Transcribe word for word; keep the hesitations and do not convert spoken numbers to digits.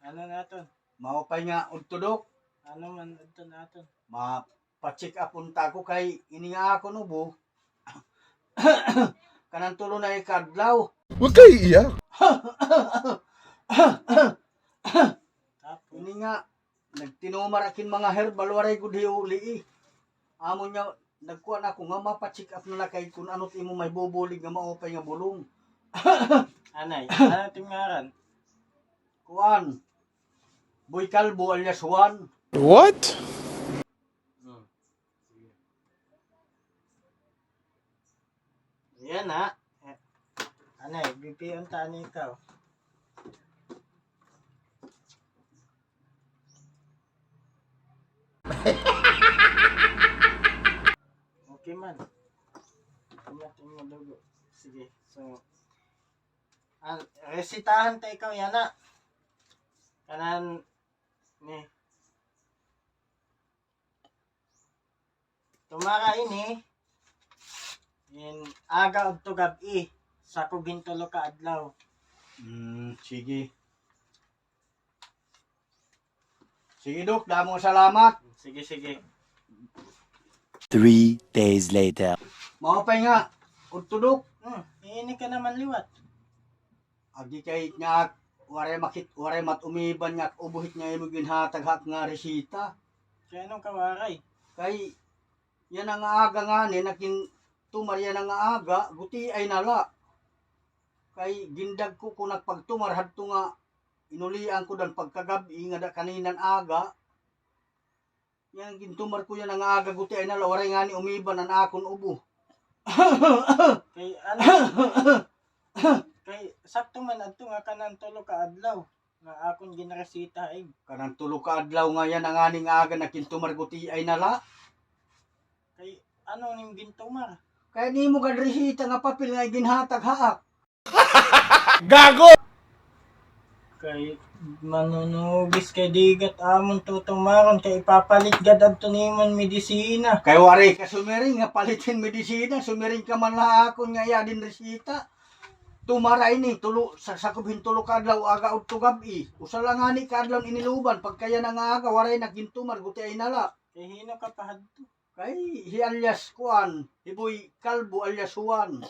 Ano naton? Maupay nga udto, Dok. Ano man udto naton? Ma-check up unta ako kay ini nga akon ubo. Kanan tulo na ka adlaw. Huwag kayo iiyak. Tapos? Ini nga, nagtinumar ak hin mga herbal, waray gud hiuli, eh. Amo niya, nagkuan ako nga mapa-check up na la kay kun ano it imo mahibubulig nga maupay nga bulong. Anay, ano it im ngaran? Kuan. Boy Kalbo alias Juan. What? Hmm. Sige. Ayan, ha. Eh, anay, bipion ta ni ikaw. Okay man. Ingat, ingat, dugo. Sige, so, ah, resitahan ta ikaw yana. Kanan, ni. Tumara ini, hin aga udto gab-i, sakob hin tulo ka adlaw. Hmm, sige. Sige, Dok, damo nga salamat. Sige, sige. Three days later. Maupay nga udto, Dok. Hmm, ini ka naman liwat. Agi kay nga, waray makit-, waray mat-umiban nga ubo hit nga imo ginhatag ha ak nga resita. Kay ano ka waray? Kay yana nga aga ngani, nakintumar yana nga aga, gutiay na la. Kay gindagko ko nagpagtumar hadto nga inulian ko dan pagkagab-i ngada kaninan aga. Yana gintumar ko yana nga aga, gutiay na la, waray ngani umiban an akon ubo. Kay ano? Kay sakto man adto nga kanan tulo ka adlaw nga akon ginresita ha im. Kanan tulo ka adlaw nga yana ngani nga aga nakintumar, gutiay na la. Kay ano an im gintumar? Kay an imo gad resita nga papel nga iginhatag ha ak. Gago! Kay manunugis kay di gad amon tutumaron kay ipapalit gad adto nimo an medisina. Kay waray ka sumiring nga palit hin medisina, sumiring ka man la ha akon nga iya din resita. Tumara ini, tulo, sa-, sakob hin tulo ka adlaw, aga udto gab-i. Usa la ngani ka adlaw an iniluban, pagka yana nga aga, waray na gintumar, gutiay na la. Kay hin-o ka pahadto? Kay hi alias kuan, hi Boy Kalbo alias Juan.